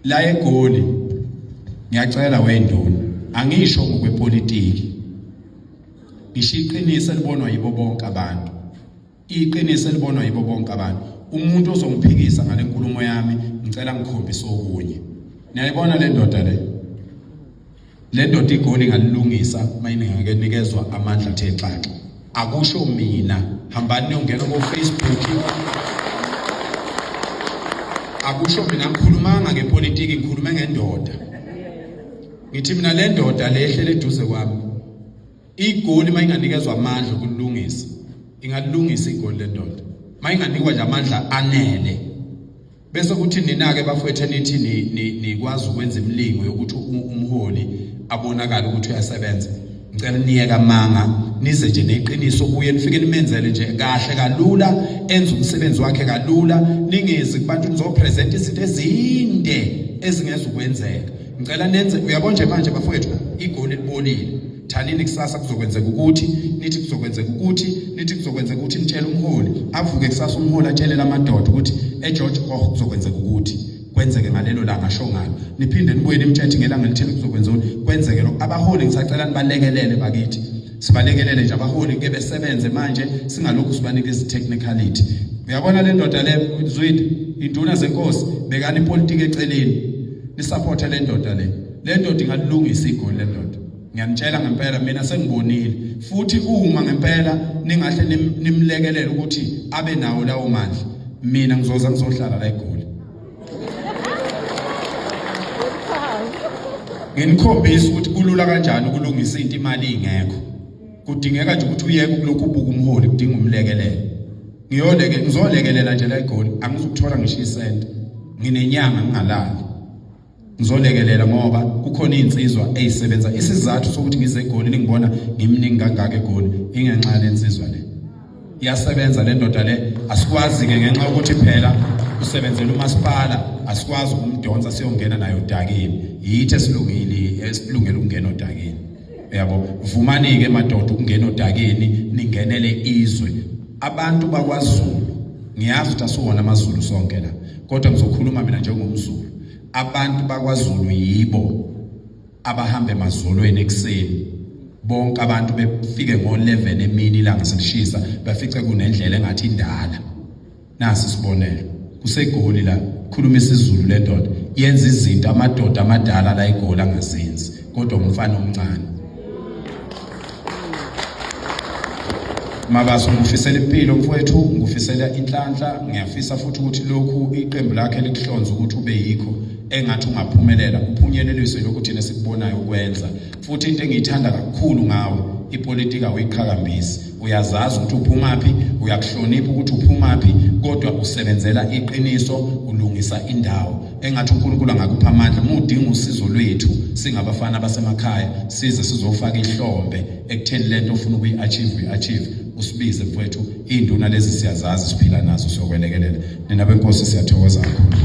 La eGoli ngiyacela wenduna, angisho ngokwepolitiki, ngisho iqiniso elibonwa yibo bonke abantu, iqiniso elibonwa yibo bonke abantu. Umuntu ozongiphikisa ngale nkulumo yami, ngicela ngikhombise okunye. Niyayibona le ndoda le, le ndoda iGoli ingalilungisa mayiningake nikezwa amandla athe xaxa. Akusho mina, hambani niyongena ko-Facebook. Akusho mina, ngikhulumanga ngepolitiki, ngikhulume ngendoda. Ngithi mina le ndoda le ehlele eduze kwami, iGoli mayinganikezwa amandla okulungisa, ingalungisa iGoli le ndoda. Mayinganikwa nje amandla anele. Bese kuthi nina-ke bafowethu nithi nikwazi ukwenza imilingo yokuthi umholi abonakale ukuthi uyasebenza, ngicela niyeke amanga, nize nje neqiniso kuye, nifike nimenzele nje kahle kalula, enze umsebenzi wakhe kalula, ningezi kubantu nizopresent izinto ezinde ezingezukwenzeka. Ngicela nenze, uyabona nje manje bafowethu, igoli libolile. Thanini kusasa kuzokwenzeka ukuthi, nithi kuzokwenzeka ukuthi, nithi kuzokwenzeka ukuthi, nitshele umholi avuke kusasa, umholi atshele amadoda ukuthi eGeorge oh kuzokwenzeka ukuthi kwenzeke ngalelo langa asho ngalo, niphinde nibuye nimtshethe ngelanga elithile kuzokwenzeka ukuthi kwenzeke lokho. Abaholi ngisacela nibalekelele bakithi, sibalekelele nje abaholi ke besebenze manje, singalokhu sibanika izi-technicality. Uyabona le ndoda le Zwide, induna zenkosi, bekani ipolitiki eceleni, nisupporte le ndoda le. Le ndoda ingalungisa igoli le ndoda. Ngiyanitshela ngempela, mina sengibonile. Futhi uma ngempela ningahle nimlekelele ukuthi abe nawo lawo mandla, mina ngizoza ngizohlala la eGoli. Nginikhombisa ukuthi kulula kanjani ukulungisa into imali ingekho. Kudingeka nje ukuthi uyeke ukulokhu ubuka umholi, kudinga umlekelele. Ngiyoleke ngizolekelela nje la eGoli, angizukuthola ngisho isenti. Nginenyanga ngingalali. Ngizolekelela ngoba kukhona izinsizwa ezisebenza. Isizathu sokuthi ngize eGoli ningibona ngimningi kangaka eGoli ingenxa lensizwa le. Iyasebenza le ndoda le, asikwazi ke ngenxa yokuthi phela usebenzela umasipala, asikwazi ukumdonsa siyongena nayo odakeni. Yithi esilungile esilungele ukungena odakeni. Uyabo, vumani ke madoda ukungena odakeni ningenele izwe. Abantu bakwaZulu, ngiyazi ukuthi asiwona amaZulu sonke la, kodwa ngizokhuluma mina njengomZulu. Abantu bakwaZulu yibo abahamba emazolweni ekuseni, bonke abantu befike ngo-11 emini ilanga selishisa, bafice kunendlela engathi indala. Nasi isibonelo, kuseGoli la, khuluma isiZulu le ndoda, yenza izinto amadoda amadala la eGoli angazenzi, kodwa umfana omncane. Mabaso, ngikufisela impilo mfowethu, ngikufisela inhlanhla, ngiyafisa futhi ukuthi lokhu iqembu lakhe likuhlonze ukuthi ube yikho, engathi ungaphumelela, uphunyeleliswe lokhu thina esikubonayo ukwenza. Futhi into engiyithanda kakhulu ngawe, ipolitiki awuyiqhakambisi, uyazazi ukuthi uphumaphi, uyakuhlonipha ukuthi uphumaphi, kodwa usebenzela iqiniso, ulungisa indawo. Engathi uNkulunkulu angakupha amandla. Uma udinga usizo lwethu singabafana basemakhaya, size sizofaka ihlombe ekutheni lento ofuna ukuyi-achieve uyi-achieve, usibize mfowethu. Iy'nduna lezi siyazazi, siphila nazo, siyokwelekelela. Nina benkosi siyathokoza kakhulu.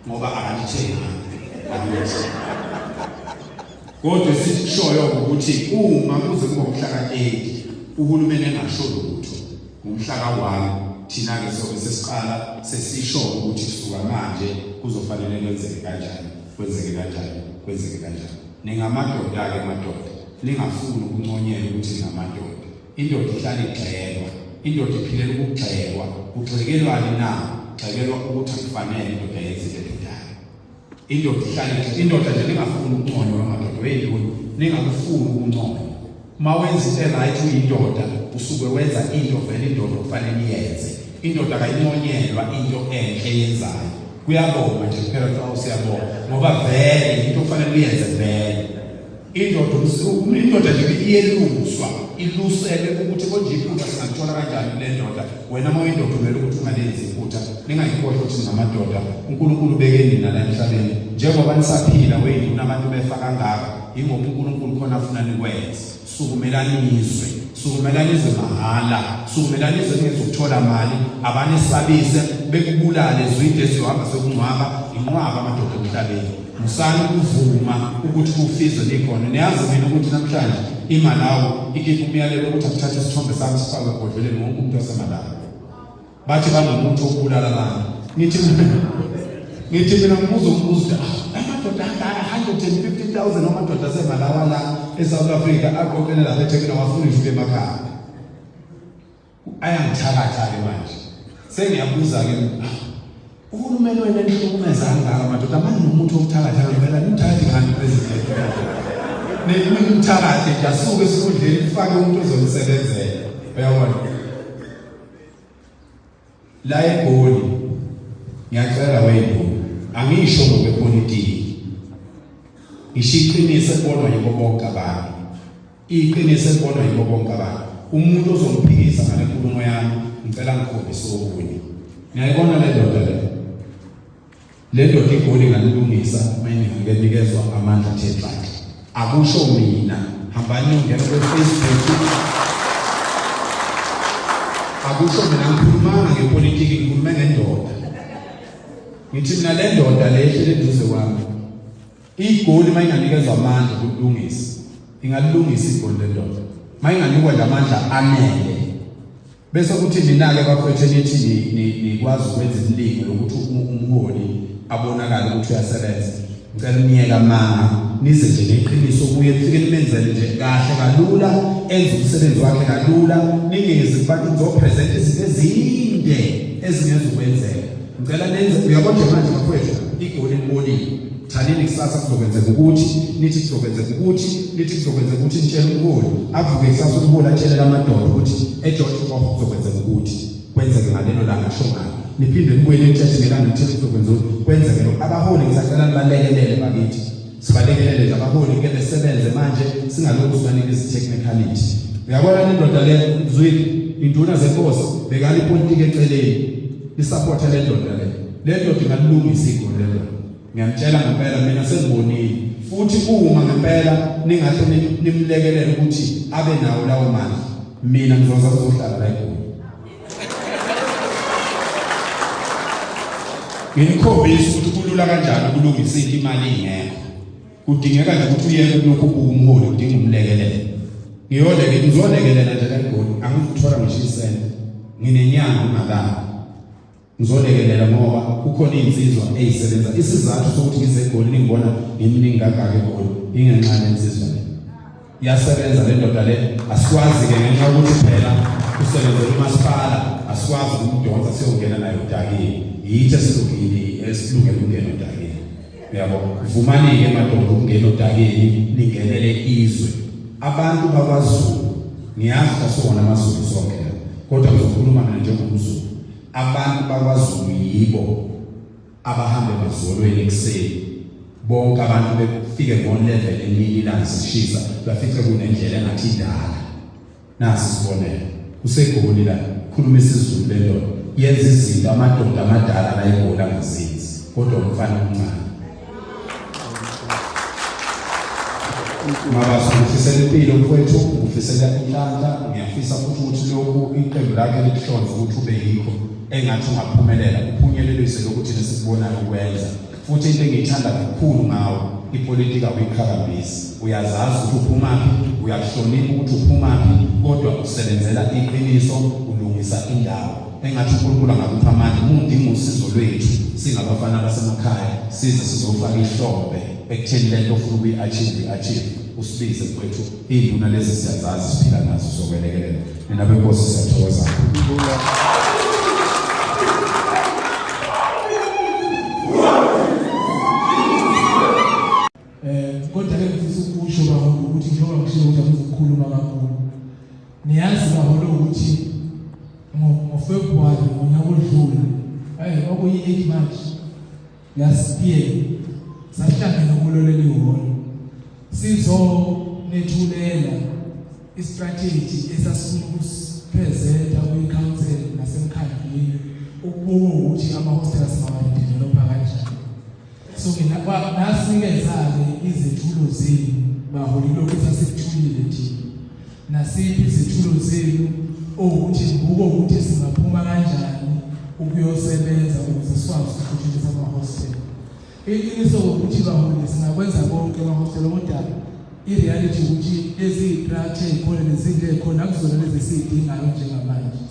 Ngoba akalithenganga, kodwa esikushoyo ukuthi uma kuze kube umhla ka-8 uhulumeni engasho lutho ngomhla ka-1, thina-ke sobe sesiqala sesisho ukuthi kusuka manje kuzofanele kwenzeke kanjani, kwenzeke kanjani, kwenzeke kanjani. Ningamadoda-ke madoda, ningafuni ukunconyelwa ukuthi ningamadoda. Indoda ihlala igxekwa, indoda iphilela ukugxekwa. Kugxekelwani na? Gxekelwa ukuthi akufanele indoda yenze into ebhedayo. Indoda ihlala indoda nje, ningafuni ukunconywa madoda weyintoni, ningakufuni ukunconywa. Uma wenza into e-right uyindoda, usuke wenza into vele indoda okufanele iyenze. Indoda kayinconyelwa into enhle eyenzayo, kuyabonga nje kuphela kuthiwa usiyabonga ngoba vele into okufanele uyenze vele. Indoda indoda nje iyeluswa, ilusele ukuthi konje iphutha singalithola kanjani kule ndoda. Wena uma uyindoda umele ukuthi ungalenzi iphutha, ningayikhohlwa ukuthi ningamadoda. uNkulunkulu ubeke nina la emhlabeni njengoba nisaphila weyinduna abantu befa kangaka, yingoba uNkulunkulu khona afuna nikwenze. Sukumelani izwe, sukumelani izwe mahhala, sukumelani izwe ningezukuthola mali, abanisabise bekubulale zwide siyohamba siyokungcwaba inqwaba amadoda emhlabeni. Musani ukuvuma ukuthi kufizwe nikhona. Niyazi mina ukuthi namhlanje iMalawi ikhipha umyalelo ukuthi akuthathe isithombe sami sifakwe ebhodleleni wonke umuntu waseMalawi. Bathi banomuthi wokubulala abantu. Ngithi ngithi mina ngibuza umbuzo ah, amadoda angaka 150,000 amadoda asemalawa la eSouth Africa aqoqene lapha eThekwini awafuni ngisho emakhaya. Ayangithakatha-ke manje. Sengiyabuza-ke ah, uhulumeni wena enihlukumeza kangaka madoda manje nomuthi wokuthakatha ngempela nimthakathi ngani president nimthakathe nje asuke esikhundleni nifake umuntu ozonisebenzela uyabona la eGoli ngiyacela wenu angisho ngokwepolitiki ngisho iqiniso ebonwa yibo bonke abantu iqiniso elibonwa yibo bonke abantu umuntu ozongiphikisa ngale nkulumo yami ngicela ngikhombise okunye ngiyayibona le ndoda le le ndoda igoli ngalilungisa uma ingakenikezwa amandla athe xaxa akusho mina hambani niyongena kwe-Facebook akusho mina ngikhulumanga ngepolitiki ngikhulume ngendoda ngithi mina le ndoda le ehlele eduze kwami Igoli mayinganikezwa amandla ukulungisa, ingalungisa igoli lendoda. Mayinganikwa nje amandla anele. Bese kuthi nina-ke bafowethu nithi nikwazi ukwenza imilingo yokuthi umholi abonakale ukuthi uyasebenza. Ngicela niyeke amanga nize nje neqiniso kuye nifike nimenzele nje kahle kalula enze umsebenzi wakhe kalula ningezi kubantu nizopresenta izinto ezinde ezingezukwenzeka. Ngicela nenze uyabona nje manje bafowethu igoli libolile. Thanini kusasa kuzokwenzeka ukuthi nithi kuzokwenzeka ukuthi nithi kuzokwenzeka ukuthi nitshele umholi avuke kusasa umholi atshele lamadoda ukuthi eGeorge Koch kuzokwenzeka ukuthi kwenzeke ngalelo langa sho ngalo niphinde nibuye nithethe ngelanga nithethe kuzokwenzeka kwenzeke lokho abaholi ngisacela nibalekelele bakithi sibalekelele nje abaholi ke besebenze manje singalokhu sibanika izi-technicality uyabona le ndoda le zwile induna zenkosi bekani ipolitiki eceleni isapothe le ndoda le le ndoda ingalilungisa igoli le ndoda ngiyamtshela ngempela mina sengibonile futhi uma ngempela ningahle nimlekelele ukuthi abe nawo lawo mandla mina ngizoza kuzohlala la egoli Nginikhombisa ukuthi kulula kanjani ukulungisa into imali ingekho. Kudingeka nje ukuthi uyeke kulokhu ubuka umholi udinga umlekelele. Ngiyoleke ngizolekelela nje la eGoli angizuthola ngisho isente. Nginenyanga ungalali. Ngizolekelela ngoba kukhona izinsizwa ezisebenza. Isizathu sokuthi ngize eGoli ningibona ngiminingi kangaka eGoli ingenxa lensizwa le. Iyasebenza le ndoda le asikwazi ke ngenxa yokuthi phela usebenzela umasipala asikwazi ukumdonsa siyongena naye odakeni yithi esilungile esilungele ukungena odakeni uyabo vumani-ke madoda ukungena odakeni ningenele izwe abantu bakwaZulu ngiyazi ukuthi asiwona amaZulu sonke la kodwa ngizokhuluma mina njengomZulu abantu bakwaZulu yibo abahambe emazolweni ekuseni bonke abantu befike ngo-11 emini ilanga sishisa bafice kunendlela engathi indala nasi isibonelo kusegoli la khuluma isiZulu le ndoda yenza izinto amadoda amadala la egoli angazenzi kodwa umfana omncane Mabaso ngifisela impilo mfowethu ngifisela inhlanhla ngiyafisa futhi ukuthi lokhu iqembu lakhe likuhlonze ukuthi ube yikho engathi ungaphumelela uphunyelelise lokhu thina sikubonayo ukwenza futhi into engiyithanda kakhulu ngawo ipolitika uyiqhakambisi uyazazi ukuthi uphumaphi uyakuhlonipha ukuthi uphumaphi kodwa usebenzela iqiniso ulungisa indawo engathi uNkulunkulu angakupha amandla uma udinga usizo lwethu singabafana basemakhaya size sizofaka ihlombe ekutheni lento ofuna ukuyi-achieve uyi-achieve usibize mfowethu iy'nduna lezi siyazazi siphila nazo sokwelekelela nina benkosi siyathokoza Eh kodwa ke ngifisa ukusho baholi ukuthi njengoba ngisho ukuthi angizukukhuluma kakhulu. Niyazi baholi ukuthi ngoFebruary ngonyaka odlule eh kwakuyi-8 March last year sahlangene kulo leli hholo sizonethulela istrategy esasifuna ukusipresenta kwi-council nasemkhandlwini ukubuka ukuthi ama-hostela singawadevelopha kanjani so nasinikeza-ke izethulo zenu baholi lokhu esasikuthulile thina nasiphi izethulo zenu owukuthi ngibuka ukuthi singaphuma kanjani ukuyosebenza ukuze sikwazi ukuthuthukisa amahostela iqiniso ukuthi baholi singakwenza konke amahostela kodwa i-reality ukuthi lezi y'structure ey'khona nezinto ey'khona akuzona lezi esiy'dingayo njengamanje.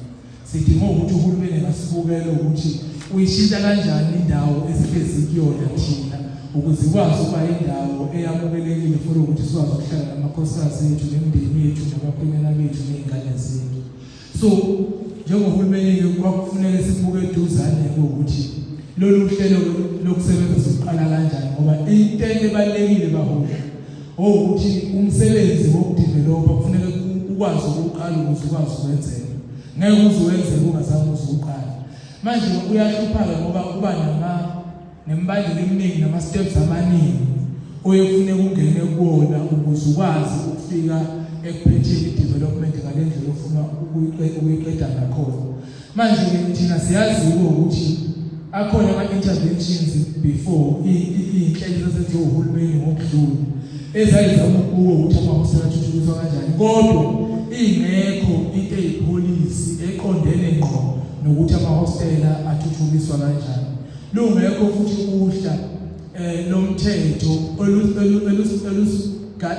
Sidinga ukuthi uhulumeni ngasibukele ukuthi uyishintsha kanjani indawo esihlezi kuyona thina ukuze ikwazi ukuba indawo eyamukelekile for ukuthi sikwazi ukuhlala namakhosikazi ethu nemindeni yethu nabakhwenyana bethu ney'ngane zethu. So njengohulumeni-ke kwakufuneka sibuke eduzane-ke ukuthi lolu hlelo lokusebenza siqala kanjani ngoba into ebalulekile baholi owukuthi umsebenzi wokudevelopa kufuneka ukwazi ukuqala ukuze ukwazi ukwenzeka. Ngeke uze wenzeke ungazange uze uqale. Manje kuyahlupha-ke ngoba kuba nama nemibandela eminingi nama-steps amaningi oye kufuneka ungene kuwona ukuze ukwazi ukufika ekuphetheni i-development ngale ndlela ofuna ukuyiqeda ngakhona. Manje-ke thina siyazi-ke ukuthi akhona ama-interventions before iy'nhlelo ezazenziwe uhulumeni ngokudlula ezayizama ukubuka ukuthi amahostela athuthukiswa kanjani kodwa ingekho into eyipholisi eqondene ngqo nokuthi amahostela athuthukiswa kanjani. Lungekho futhi uhla eh lomthetho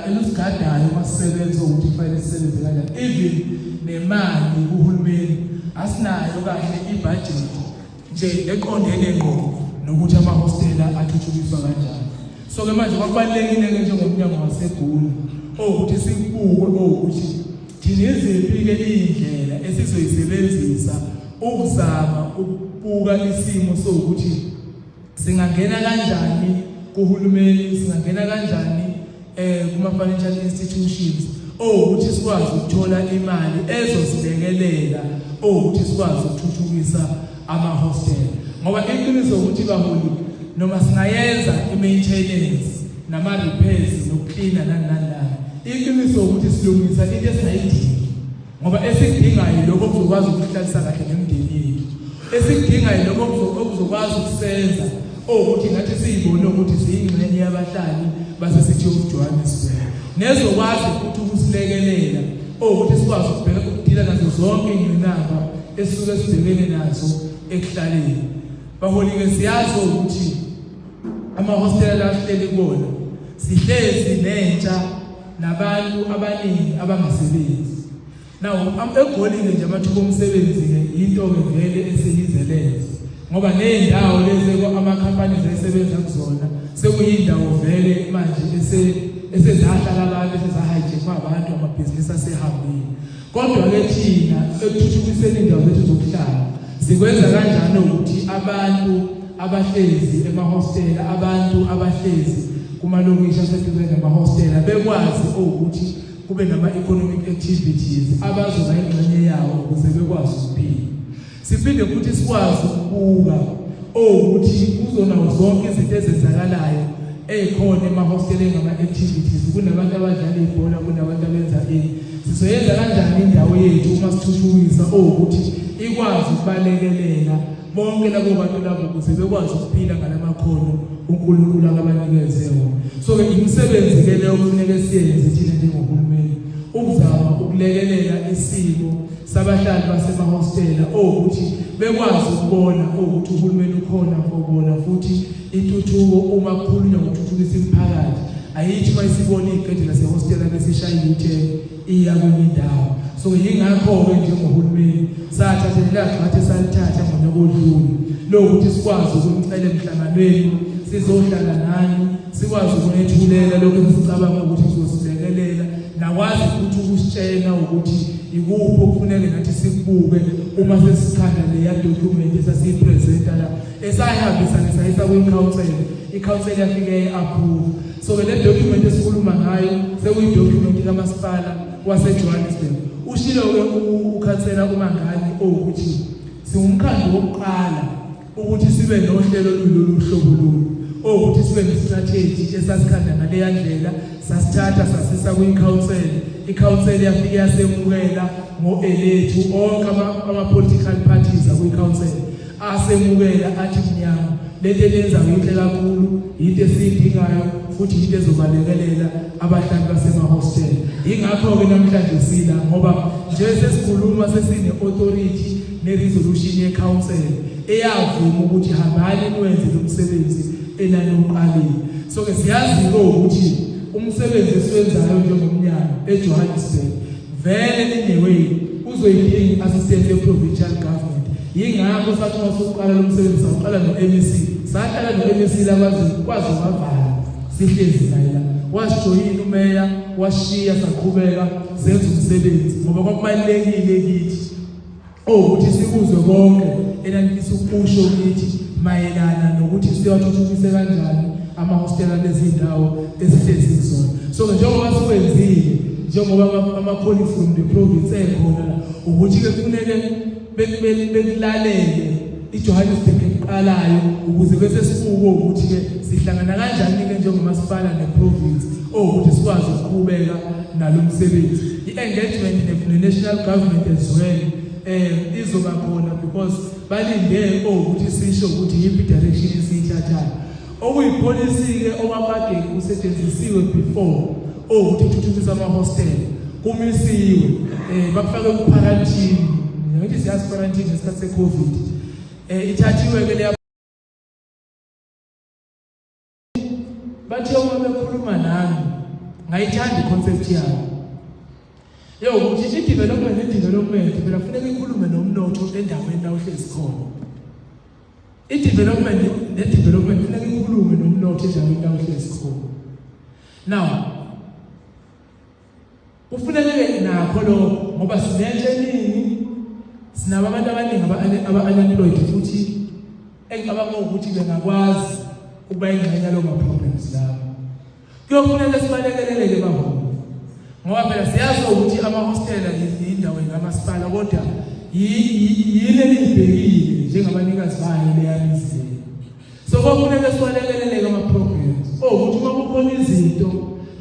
elusigadayo uma sisebenza ukuthi kufanele sisebenze kanjani. Even nemali kuhulumeni asinayo kahle ibudget nje eqondene ngqo nokuthi amahostela athuthukiswa kanjani. So ke manje kwakubalulekile ke njengomnyango waseGoli owukuthi sikubuke owukuthi thina iziphi ke iy'ndlela esizoyisebenzisa ukuzama ukubuka isimo sokuthi singangena kanjani kuhulumeni, singangena kanjani eh kuma financial institutions owukuthi sikwazi ukuthola imali ezosilekelela owukuthi sikwazi ukuthuthukisa ama-hostel ngoba iqiniso ukuthi baholi noma singayenza i-maintenance nama-repairs nokuklina nani nani nani iqiniso ukuthi silungisa into esingayidingi ngoba esikudingayo lokho okuzokwazi ukuhlalisa kahle nemindeni yethu esikudingayo lokho okuzokwazi ukusenza owukuthi nathi siyibone ukuthi siyingxenye yabahlali base-City of Johannesburg nezokwazi futhi ukusilekelela owukuthi sikwazi ukubheka ukudila nazo zonke iy'ngqinamba esisuke sibhekene nazo ekuhlaleni. Baholi-ke siyazi ukuthi amahostela la sihleli kuwona sihlezi nentsha nabantu abaningi abangasebenzi. Now eGoli-ke nje amathuba omsebenzi-ke yinto-ke vele esiyizeleze ngoba ney'ndawo lezi ama-companies ayisebenza kuzona sekuyindawo vele manje esezahlala abantu esezahijackwa abantu amabhizinisi asehambile. Kodwa-ke thina ekuthuthukiseni iy'ndawo zethu zokuhlala sikwenza kanjani ukuthi abantu abahlezi emahostela abantu abahlezi kumalokishi aseduze namahostela bekwazi ukuthi kube nama-economic activities abazoba ingxenye yawo ukuze bekwazi ukuphila. Siphinde futhi sikwazi ukubuka owukuthi kuzona zonke izinto ezenzakalayo ey'khona emahosteleni ngama-activities kunabantu abadlala ibhola kunabantu abenza ini sizoyenza kanjani indawo yethu uma sithuthukisa owukuthi ikwazi ukubalekelela bonke labo bantu labo ukuze bekwazi ukuphila ngalamakhono uNkulunkulu akabanikeze wona. So ke imisebenzi ke leyo kufuneka siyenze thina njengohulumeni ukuzama ukulekelela isimo sabahlali basemahostela owukuthi bekwazi ukubona ukuthi uhulumeni ukhona for bona futhi intuthuko uma kukhulunywa ngokuthuthukisa imiphakathi ayithi uma isibona iqede lasehostela bese ishaya i-U-turn iya kwenye indawo. So yingakho-ke njengohulumeni sathatha leli gxathu esalithatha ngonyaka odlule lokuthi sikwazi ukunicela emhlanganweni sizohlala nani sikwazi ukunethulela lokhu esicabanga ukuthi kuzosilekelela nakwazi futhi ukusitshela ukuthi ikuphi okufuneke nathi sikubuke uma sesikhanda leya document esasiyipresenta la esayihambisa ngesayisa kwikhansela ikhansela yafike yayi-approve. So ke le document esikhuluma ngayo sekuyi-document kamasipala waseJohannesburg. Ushilo-ke ukhansela uMangani owukuthi siwumkhandlu wokuqala ukuthi sibe nohlelo olulolu hlobo lolu owukuthi sibe nestrategy esasikhanda ngaleya ndlela sasithatha sasisa kwikhansela ikhansela yafike yasemukela ngo-elethu onke ama-political parties akwikhansela asemukela athi mnyama lento eniyenzayo yinhle kakhulu yinto esiyidingayo futhi yinto ezobalekelela abahlali basemahostela yingakho-ke namhlanje sila ngoba nje sesikhuluma sesine-authority ne-resolution ye-council eyavuma ukuthi hambani niwenze lo msebenzi enaniwuqalile. So-ke siyazi-ke ukuthi umsebenzi esiwenzayo njengomnyango eJohannesburg vele anyway. Uzoyidinga i-assistance ye-provincial government. Yingakho sathi uma sokuqala lo msebenzi sawuqala no-MEC. Saqala no-MEC la kwaZulu kwaze kwavala sihlezi naye la. Wasijoyina umeya washiya saqhubeka senza umsebenzi ngoba kwakubalulekile kithi owukuthi sikuzwe konke enanifisa ukusho kithi mayelana nokuthi siyawathuthukise kanjani amahostela lezindawo esihlezi kuzona. So njengoba sikwenzile njengoba ama-colleagues from the province ekhona la ukuthi-ke kufuneke bekulalele iJohannesburg eqalayo ukuze bese sibuke ukuthi-ke sihlangana kanjani-ke njengomasipala neprovince owukuthi sikwazi ukuqhubeka nalo msebenzi. I-engagement ne-national government as well izoba khona because balinde owukuthi sisho ukuthi yiphi direction esiyithathayo. Okuyipolicy-ke okwakade kusetshenzisiwe before owukuthi kuthuthukiswe amahostela kumisiwe bakufake ku-quarantine. Ngithi siyazi quarantine ngesikhathi se-COVID. Ithathiwe-ke leya bathe uma bekhuluma nami ngayithanda i-concept yabo yokuthi i-development ne-development phela kufuneka ikhulume nomnotho endaweni la uhlezi khona. I-development ne-development kufuneka ikhulume nomnotho endaweni la uhlezi khona. Now kufuneke nakho lokho ngoba sinentsha eningi, sinabo abantu abaningi aba-unemployed futhi engicabanga ukuthi bengakwazi ukuba ingxenye yalowo ma-programs lawo. Kuyofuneka sibalekeleleke baholi ngoba phela siyazi ukuthi amahostela yindawo kamasipala kodwa yini eliyibhekile njengabanikazi bayo leya mizi leyo. So kofuneka siwalekeleleke ama-programs owukuthi uma kukhona izinto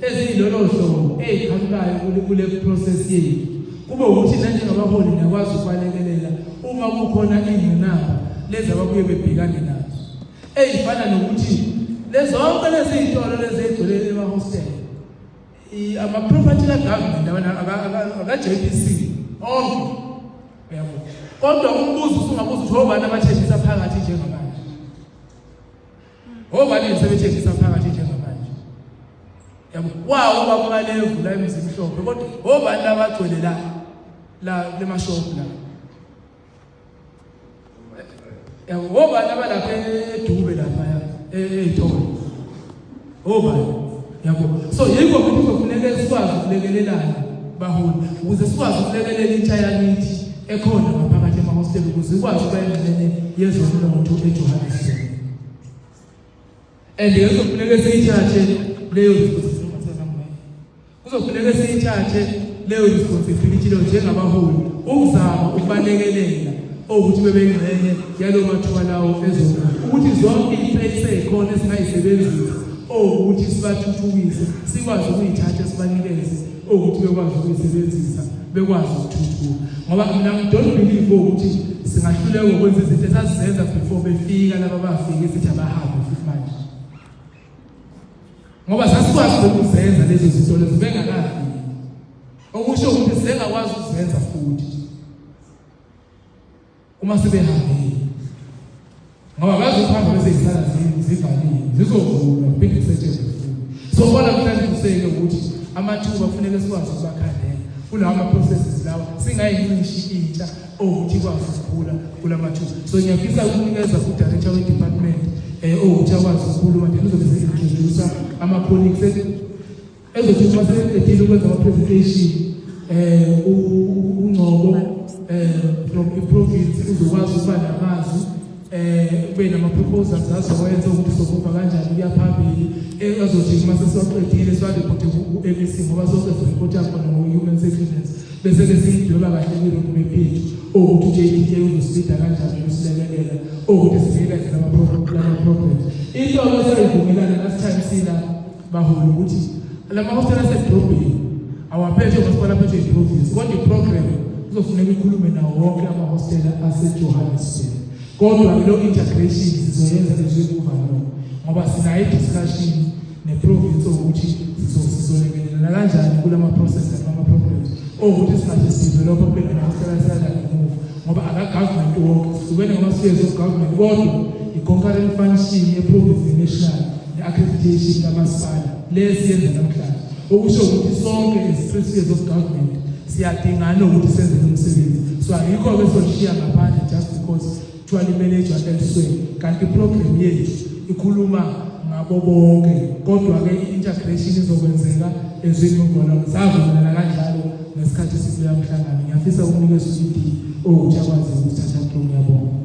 eziyilolo hlobo ey'qhamukayo kule process yethu kube ukuthi nanjengabaholi niyakwazi ukubalekelela uma kukhona iy'ngqinamba lezi ababuye bebhekane nazo ey'fana nokuthi lezonke lezi y'tolo lezi ey'gcwele emahostela ama-property ka-government aka-JPC onke uyabo. Kodwa umbuzo usungabuza ukuthi obani abathengisa phakathi njengamanje, obani sebethengisa phakathi njengamanje yabo. Wawo ubaba kaLevu la eMzimhlophe, kodwa obani labagcwele la la lemashop la yabo, obani abalapha eDube lapha ey'tolo, obani yabo. So yikho ukuthi kuzofuneka sikwazi ukulekelelana baholi ukuze sikwazi ukulekelela intsha yakithi ekhona ngaphakathi emahostela ukuze ikwazi ukuba ingxenye yezomnotho eJohannesburg. And kuzofuneka siyithathe leyo responsibility, kuzofuneka siyithathe leyo responsibility leyo njengabaholi ukuzama ukubalekelela okuthi bebengxenye yalowo mathuba lawo ezomnotho, ukuthi zonke iy'place ey'khona esingayisebenzisa owukuthi sibathuthukise sikwazi ukuyithatha sibanikeze owukuthi bekwazi ukuyisebenzisa bekwazi ukuthuthuka. Ngoba mina don't believe ukuthi singahluleka ukwenza izinto esasizenza before befika laba bafike sithi abahambe futhi manje, ngoba sasikwazi ukuzenza lezo zinto lezo bengakafiki, okusho ukuthi sengakwazi ukuzenza futhi uma sebehambile, ngoba bazohamba bese izisala zivaliwe zizovulwa kuphinde kusetshenzwe futhi. So bona namhlanje kuseke ukuthi amathuba kufuneka sikwazi ukubakhandela kulawa ma-processes lawa, singayincishi intsha owukuthi ikwazi ukukhula kula mathuba. So ngiyafisa ukunikeza ku-director we-department owukuthi akwazi ukukhuluma, then uzobe se-introduce ama-colleagues ezothi uma sebeqedile ukwenza ama-presentation uNgcobo from i-province uzokwazi ukuba namazwi kube nama-proposals azowenza ukuthi sokuva kanjani kuya phambili, azothi uma sesiwaqedile siwareporte ku-MEC ngoba sonke siripota khona ngo-human settlements, bese-ke siyidweba kahle kwi-roadmap yethu owukuthi u-JDA uzosilida kanjani ukusilekelela owukuthi sinikeze lama-programs. Into-ke sayivumelana last time sila baholi ukuthi lamahostela asedolobheni awaphethwe umasipala, aphethwe i-province, kodwa i-program kuzofuneka ikhulume nawo wonke amahostela aseJohannesburg. Kodwa lo integration sizoyenza as we move along ngoba sinayo i-discussion ne-province ukuthi sizolekelela kanjani kulama process nama programs owukuthi singathi sidevelop kule mahostela asala ngemuva, ngoba aka-government wonke sihlukene ngama-spheres of government, kodwa i-concurrent function ye-province ne-national ne-accreditation kamasipala le siyenza namhlanje, okusho ukuthi sonke as three spheres of government Siyadingana ukuthi senze lo msebenzi. So ayikho-ke soshiya ngaphandle just because kuthiwa limanejwa elsewhere, kanti iprogram yethu ikhuluma ngabo bonke. Kodwa-ke i-integration izokwenzeka ezwini savumelana kanjalo ngesikhathi sikuleya mhlangano. Ngiyafisa ukunikeza u-ED ukuthi akwazi ukuthatha through. Ngiyabonga.